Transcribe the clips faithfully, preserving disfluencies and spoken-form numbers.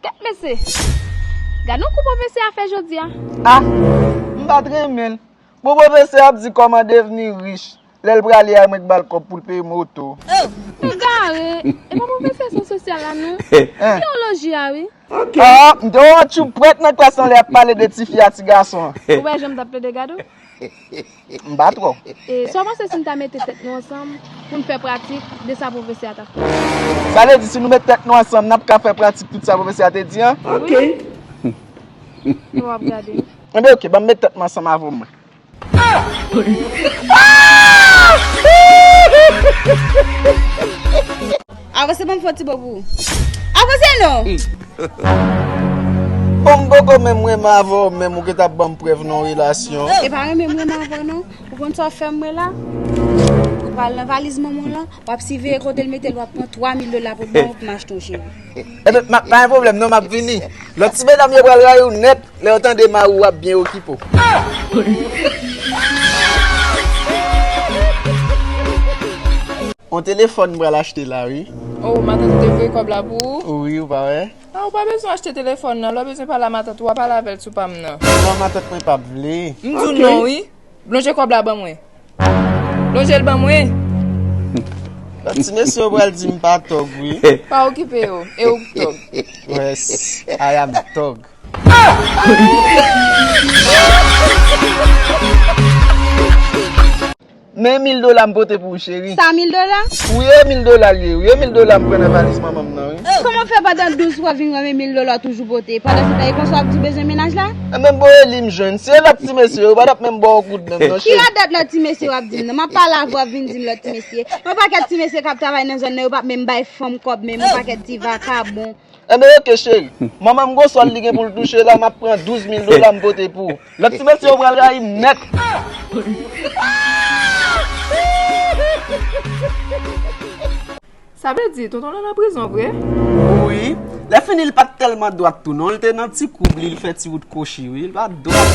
Mesye, gade yon kou pwofesè a fè jodi a. Ah, m pa t renmen l. Bon, pwofesè ap di kòman devni rich lè l prale a mwen k ba l kòb pou l peye moto. Ou gare, e pa pwofesè syans sosyal la non. Biyoloji a wi. Ah, m te wè yon tchoupwèt nan klas lan lè y ap pale de tifi a ti gason an. Ou wè jan m t ap plede gade w? M pa twò. E sa w panse si n ta mete tèt nou ansanm pou n fè pratik de sa pwofesè a t ap fè? Sa vle di si nou met tèt nou ansanm, n ap ka fè pratik tout sa pwofesè a te di an? Ok. Wi. Nou ap gade. Enben ok, ban m met tèt mwen ansanm avè w mwen. Avanse ban m fè yon ti bo pou ou. Avanse non! Bon, m poko menm renmen avè w, menm ou gentan ap ban m prèv nan yon relasyon. E pa renmen m renmen avè w non. Ou konn sa w fè m wè la? Ou pral nan valiz manman w lan, w ap siveye kote l mete l, w ap pran twa mil dola pou l ban w pou m achte yon cheve. Enben, m ap, pa gen pwoblèm non, m ap vini. Lòt ti medam yo pral rayi w nèt lè yo tande mari w ap byen okipe w. On telefòn m pral achte la, wi. Oh, matant te voye kòb la pou ou? Wi, ou pa wè? Ah, ou pa bezwen achte telefòn nan. Lè w bezwen pale a matant ou, w a pale avè l sou pa m nan. Non, matant mwen p ap vle. M di w non, wi. Lonje kòb la ban mwen. Lonje l ban mwen. Lòt ti mesye yo pral di m pa tòg, wi. Pa okipe yo. E ou k tòg. Yes, I am tòg. Men mil dola m pote pou ou, cheri. Sa mil dola? Wi, e mil dola l ye, wi. E mil dola m pran nan valiz manman m nan, wi. Kòman w fè pandan douz fwa w vin wè men mil dola w toujou pote? Pandan se tan, e konsa w ap di w bezwen mennaj la? Enben, m voye li m jwenn. Si e lòt ti mesye yo, yo pa t ap menm ba w kout menm, non, cheri. Ki radòt lòt ti mesye w ap di m nan? M ap pale avè w, w ap vin di m lòt ti mesye. Yon pakèt ti mesye k ap travay nan zòn nan, yo p ap menm bay fanm kòb menm, yon pakèt ti vakabon. Enben, oke, cheri. Manman m gon sòl li gen pou l touche la, m ap pran douz mil dola m pote pou ou. Lòt ti mesye yo pral rayi m nèt. Sa vle di, tonton lan nan prizon vre? Wi. Lè fini, li pa t tèlman dwat tou non. Li te nan ti koub li, li fè ti wout kwochi, wi. Li pa t dwat.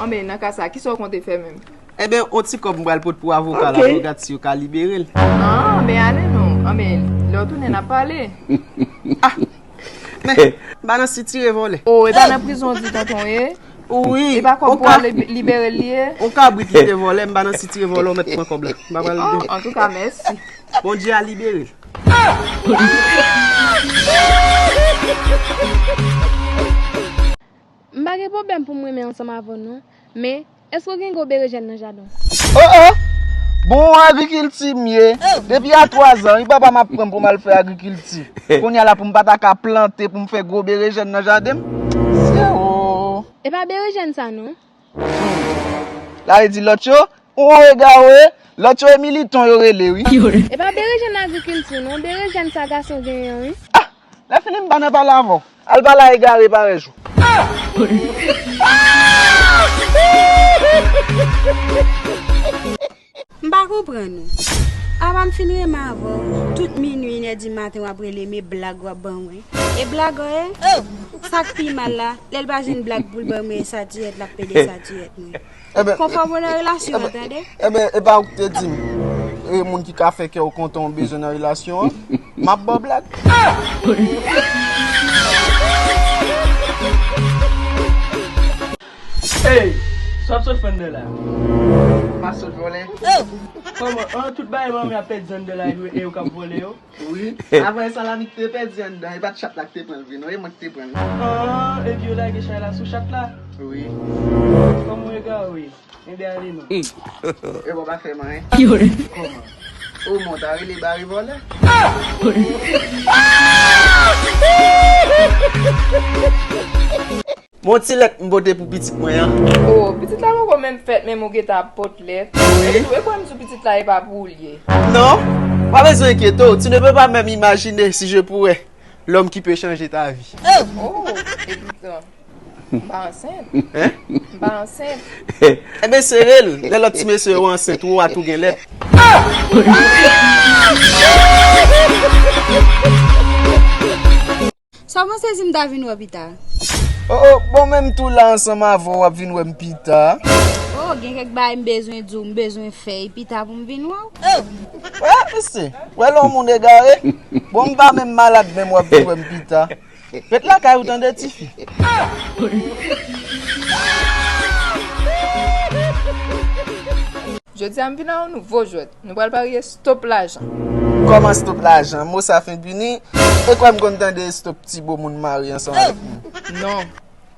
Anben, nan ka sa, kisa w konte fè menm? Enben, on ti kòb m pral pot pou avoka la, pou gad si yo ka libere l. Ah, anben, ale non. Anben, lè w tounen, n ap pale. Ah! Men, m pa nan sitire vòlè. Oh, e pa nan prizon w di tonton w ye? Wi. E pa kòb pou al libere l li ye? On kabrit li te vòlè, m pa nan sitire vòlè, ou mèt pran kòb la. M pa pral. Oh, antouka, mèsi. Bondye a libere l. M pa gen pwoblèm pou m renmen ansanm avè w non. Men, èske w gen gwo berejèn nan jaden w? Oh, oh! Bon, agrikilti m ye. Depi a twa zan, wi, papa m ap pran m pou m al fè agrikilti. Kounye a la pou m pa ta ka plante, pou m fè gwo berejèn nan jaden m. Zewo. E pa berejèn sa non. Hmm. La vle di lòt yo, ou egare, lòt yo e militon yo rele, wi. E pa berejèn agrikilti non, berejèn sa gason genyen an, wi. Ah! Lè fini m pa nan pale avè w. Al pale a egare parèy ou. M pa konprann ou. Apa m fin renmen avè w, tout minui, inè di maten w ap rele m, e blag w ap ban mwen. E blag w ye? Sa k pi mal la, lè l pa jwenn blag pou l ban mwen, e satirèt l ap pede satirèt mwen. Konfòme w nan relasyon an, tande? Enben, e pa ou ki te di m, e moun ki ka fè kè w kontan w bezwen nan relasyon an, m ap ba w blag. Ey, sa w ap sot fè anndan la? M pa sot vòlè. Kòman? An, tout bagay manmi ap pèdi anndan la, e yo k ap vòlè yo? Wi. Apre sa, Lamik te pèdi anndan. E pa t chat la ki te pran l vre, non. E mwen ki te pran l. Ah, epi yo lage chay la sou chat la? Wi. Kòman w egare? Enben, ale non. E bon, pa fè m anyen. Kòman? O, mwen ta rele bare vòlè. Mon ti lèt m pote pou pitit mwen an. Oh, pitit la poko menm fèt, menm ou gentan ap pot lèt. Wi. E tou, e kwè m di w pitit la e pa pou ou l ye. Non, pa bezwen enkyete w. Tu ne peux pas même imaginer si je pourrais. L'homme qui peut changer ta vie. Oh, epi tan. M pa ansent. Hein? M pa ansent. Enben, sere l. Lè lòt ti mesye yo ansent, ou a tou gen lèt. Sa w panse si m ta vin wè w pita? Oh, oh, bon, men m tou la ansanm avè w, w ap vin wè m pita. Oh, gen kèk bagay m bezwen di w, m bezwen fè, e pita pou m vin wè w. Wè, mesye, wè lè yon moun egare. Bon, m pa menm malad, menm w ap vin wè m pita. Ret lakay ou tande, tifi. Jodi a m vin ak yon nouvo jwèt. Nou pral parye stop lajan. Kòman stop lajan? Mo sa fenk vini. E kwè m konn tande stop ti bo moun mare ansanm avèk moun. Non.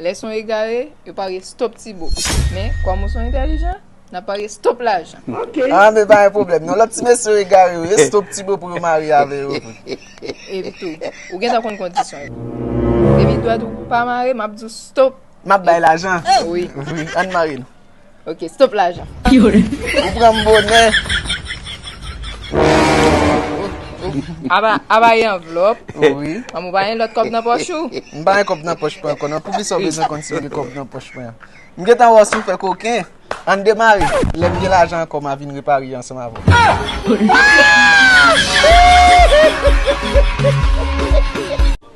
Lè se yon egare, yo parye stop ti bo. Men, kòm ou se yon entèlijan, n ap parye stop lajan. Ah, men pa gen pwoblèm. Non, lòt ti mesye yo egare yo ye, stop ti bo pou yo mare avè yo vre. Epi tou, ou gentan konn kondisyon yo. Depi dwèt ou pa mare, m ap di w stop. M ap bay lajan. Wi. Wi, ann mare l. Ok, stop lajan. Ou pran m bonè. Aba, aba e anvlòp. Wi. An, ou pa gen lòt kòb nan pòch ou? M pa gen kòb nan pòch mwen ankò, non. Poukisa w bezwen konn si m gen kòb nan pòch mwen an? M gentan wè w si w fè koken. Ann demare. Lè m gen lajan ankò, m a vin repare ansanm avè w.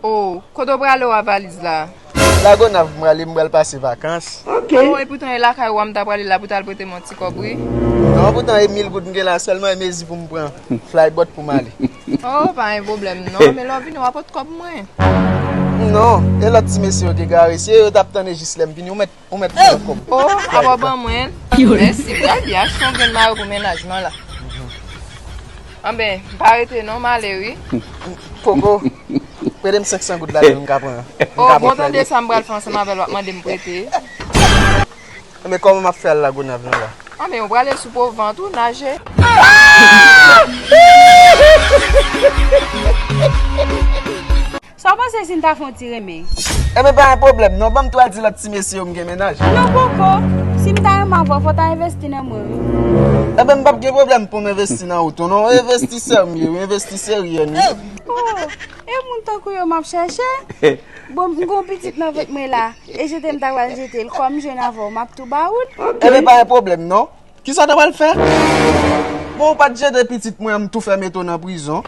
Oh, kote w prale w a valiz la? Lagonav m prale, m pral pase vakans. Oh, e poutan e lakay ou a m ta prale la pou t al prete m yon ti kòb, wi. Non, poutan e mil goud m gen la sèlman, e mezi pou m pran flaybòt pou m ale. Oh, pa gen pwoblèm non, men lè w vini w a pot kòb mwen. Non, e lòt ti mesye yo te gare, se yo t ap tann e jis lè m vini, ou mèt, ou mèt pran kòb. Oh, aba w ban mwen. Mèsi, m pral byen achte yon grenn mayo pou mennaj mwen la. Anben, m pa rete non, m ale wi. Poko. Prete m senk san goud la, m ka pran. Oh, bon, tande sa m pral fè ansanm avè l, w ap mande m prete. Men kòman m ap fè al Lagonav la? Anben, ou prale sou po vant ou, naje. Sa w panse si n ta fè yon ti renmen? Enben, pa gen pwoblèm non, ban m twa di lòt ti mesye yo m gen mennaj. Non, poko. Si m ta renmen avè w, fò w ta envesti nan mwen, wi. Enben, m p ap gen pwoblèm pou m envesti nan ou tou non. Envestisè m ye, wi, envestisè reyèl, wi. Oh, e moun tankou yo m ap chèche? Bon, m gon pitit nan vant mwen la, e jete m ta pral jete l, kòm m jwenn avè w, m ap tou ba ou l. Enben, pa gen pwoblèm non. Kisa w ta pral fè? Bon, ou pa t jete pitit mwen an, m tou fè mete w nan prizon.